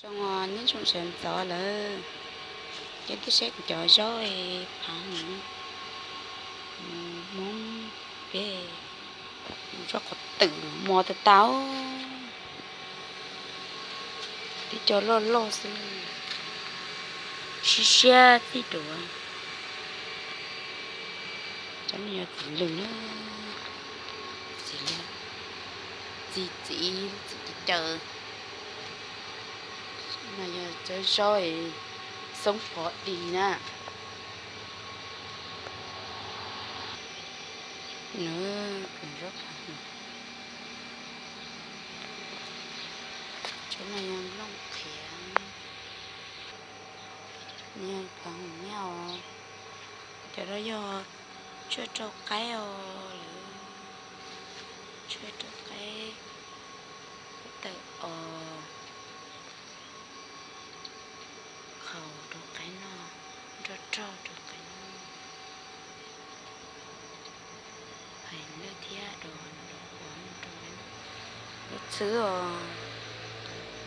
Zoo, nyob zoo sawv ntxov lawm, ces tib saib kuv cov zaub phav hwm, Hmoob peb zaub qhov twm mos tau tau, tib co loj loj xwb, siab siab txij duav. Cov no yog txiv lws na, txiv lws, txiv txiv txiv caws. No yog cov zaub xoob pov dis na. Nws, cov no yog nplooj qhiav, yog phav hwm nyob os. Cov no yog tshuaj rau qaib os, lawv tshuaj rau qaib, tawm os, qhaus rau qaib noj, nroj roj rau qaib noj. Hais lawj thiab dos, zaub txhwb os,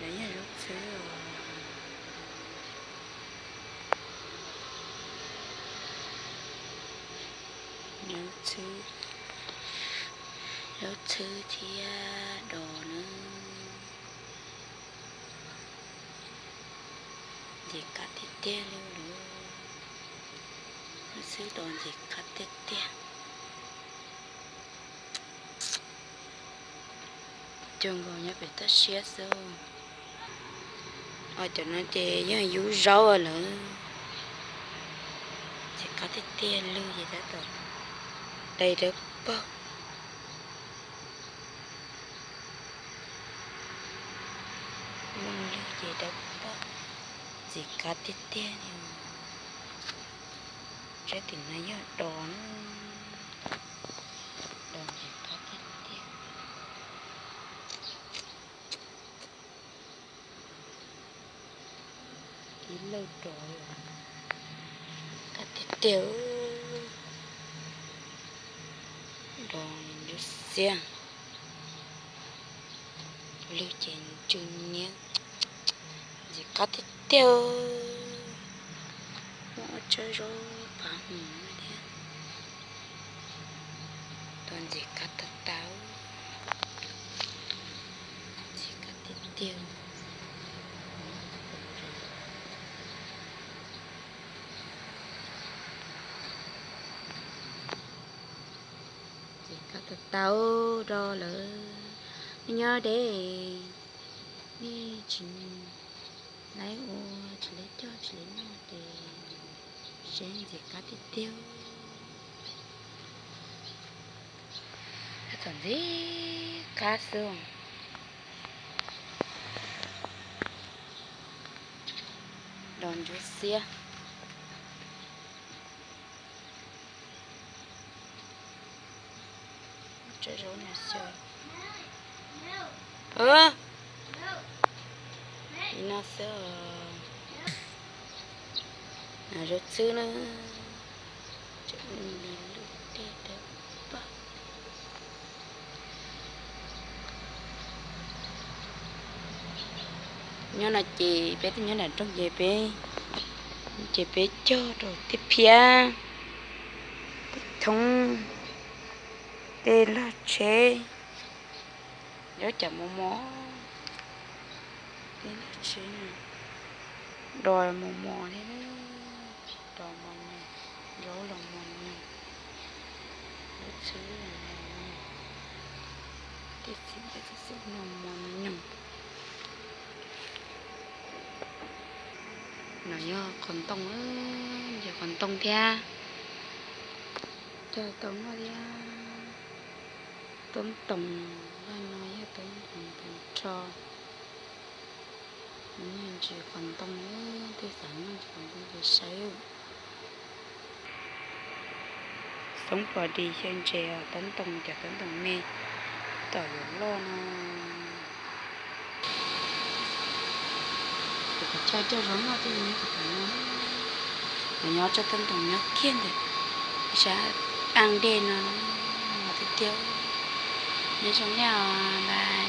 lawv yog zaub txhwb os. Zaub txhwb, zaub txhwb thiab dos na. Ntxim qab tiag tiag li lawm. Zaub txhwb dos ntxim qab tiag tiag. Cog nkaus nyob pem toj siab xwb. Os, cov no ces yog yub zaub lawm. Ntxim qab tiag tiag, lwg ces tab tom dai dawb paug. Lub lwg ces dawb paug, ntxim qab tiag tiag li. Saib tim no yog dos na, dos ntxim qab tiag tiag. Ib lawj dos, qab tiag tiag. Dos ntsuab xiab, lwg ces ntsw niab, ntxim qab tiag tiag. Muaj ob tsab zaub phav hwm thiab. Dos ntxim qab tag tag, ntxim qab tiag tiag. Ntxim qab tag tau rau lawv. Nej nyob deb, nej tsis laib ua, tsis laib cog, tsis laib noj ces seb ntxim qab tiag tiag. Tab tom ntxim qab xwb. Dos ntsuab xiab. Tsab zaub no xyaw. Li no xwb os. Zaub txhwb na. Tseem li lub dej dawb paug. Nyob no ces peb twb nyob nram nroog ces peb, ces peb cog rau tej phiab, thoob tej log tsheb, yuav cas mos mos, tej log tsheb no, dos mos mos thiab, dos mos nyoos, zaub los mos nyoos, zaub txhwb los mos nyoos, tej txiv tej txiv xwb los mos nyoos. No yog qhov ntoo, yog qhov ntoo thiab, cog tau noj thiab. Toob toom, no yog toob toom tag nrho. Nws ntsis qhov ntoo, tej xav noj ntsis qhov ntoo ces saib. Xoob pos dis xyaw ntses os, toob toom, cov toob toom me tom yuav loj no. Kuv coj coj zaub noj thiaj li nyob rau tom no. Nws nyob tsob toob toom nyob kiag ntawm sab paj dej no, mos tiag tiag. Nyob zoo nej os, bye.